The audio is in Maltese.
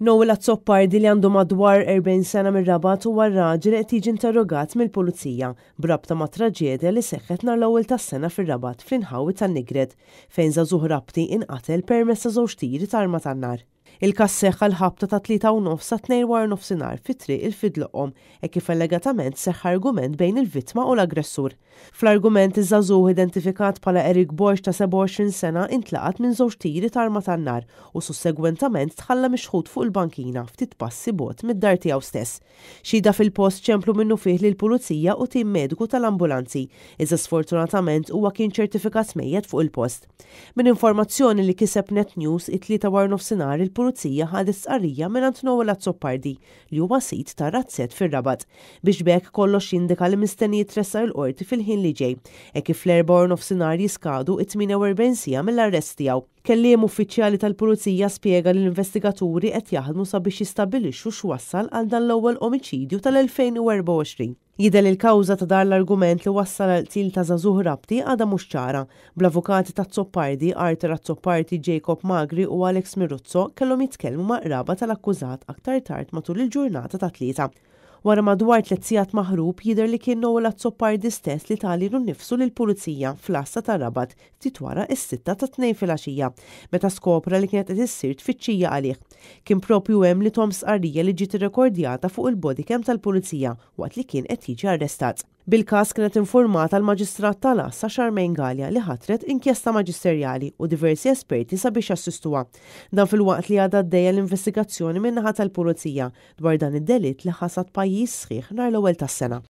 Noel Azzopardi li għandu madwar 40 sena mir-Rabat huwa r-raġel li qed jiġi interrogat mill-Pulizija b'rabta ma' traġedja li seħħet nhar l-ewwel tas-sena fir-Rabat fl-inħawi tan-Nigret fejn żagħżugħ Rabti inqatel permezz ta' żewġ tiri ta' arma tan-nar. Il-każ seħħ għall-ħabta tat-tlieta u nofs sat-tnejn waranofsinhar fi Triq il-Fidloqqom hekk kif allegatament seħħ argument bejn il-vittma u l-aggressur. Fl-argument, iż-żagħżugħ identifikat bħala Eric Borg ta' 27 sena intlaqat minn żewġ tiri ta' arma tan-nar u sussegwentament tħalla mixħut fuq il-bankina ftit passi bogħod mid-dar tiegħu stess. Xhieda fil-post ċemplu minnufih lill-Pulizija u tim mediku tal-ambulanzi, iżda sfortunatament huwa kien ċertifikat mejjet fuq il-post. Minn informazzjoni li kiseb Net News, it-Tlieta waranofsinhar il-Pulizija ħadet stqarrija mingħand Noel Azzopardi li huwa sid ta' razzett fir-Rabat, biex b'hekk kollox jindika li mistenni jitressaq il-Qorti fil-ħin li ġej, hekk kif fl-Erbgħa waranofsinhar jiskadu it-48 siegħa mill-arrest tiegħu. Kelliem uffiċjali tal-Pulizija spjega li l-investigaturi qed jaħdmu sabiex jistabbilixxu x'wassal għal dan l-ewwel omiċidju tal-2024. Jidher li l-kawża ta' dan l-argument li wassal għall-qtil ta' żagħżugħ Rabti għadha mhux ċara, bl-avukati ta' Azzopardi, Arthur Azzopardi, Jacob Magri u Alex Miruzzo kellhom jitkellmu mal-qraba tal-akkużat aktar tard matul il-ġurnata tat-Tlieta. Wara madwar tliet sigħat maħrub, jidher li kien Noel Azzopardi stess li ta lilu nnifsu lill-Pulizija fl-għassa tar-Rabat ftit wara s-sitta tat-Tnejn filgħaxija, meta skopra li kienet qed issir tfittxija għalih. Kien proprju hemm li thom stqarrija li ġiet irrekordjata fuq il-bodycam tal-Pulizija waqt li kien qed jiġi arrestat. Bil-każ kienet infurmata l-Maġistrat tal-Għassa Charmaine Galea li ħatret inkjesta maġisterjali u diversi esperti sabiex jassistuha. Dan filwaqt li għadha għaddejja l-investigazzjoni min-naħa tal-Pulizija dwar dan id-delitt li ħasad pajjiż sħiħ nhar l-ewwel tas-sena.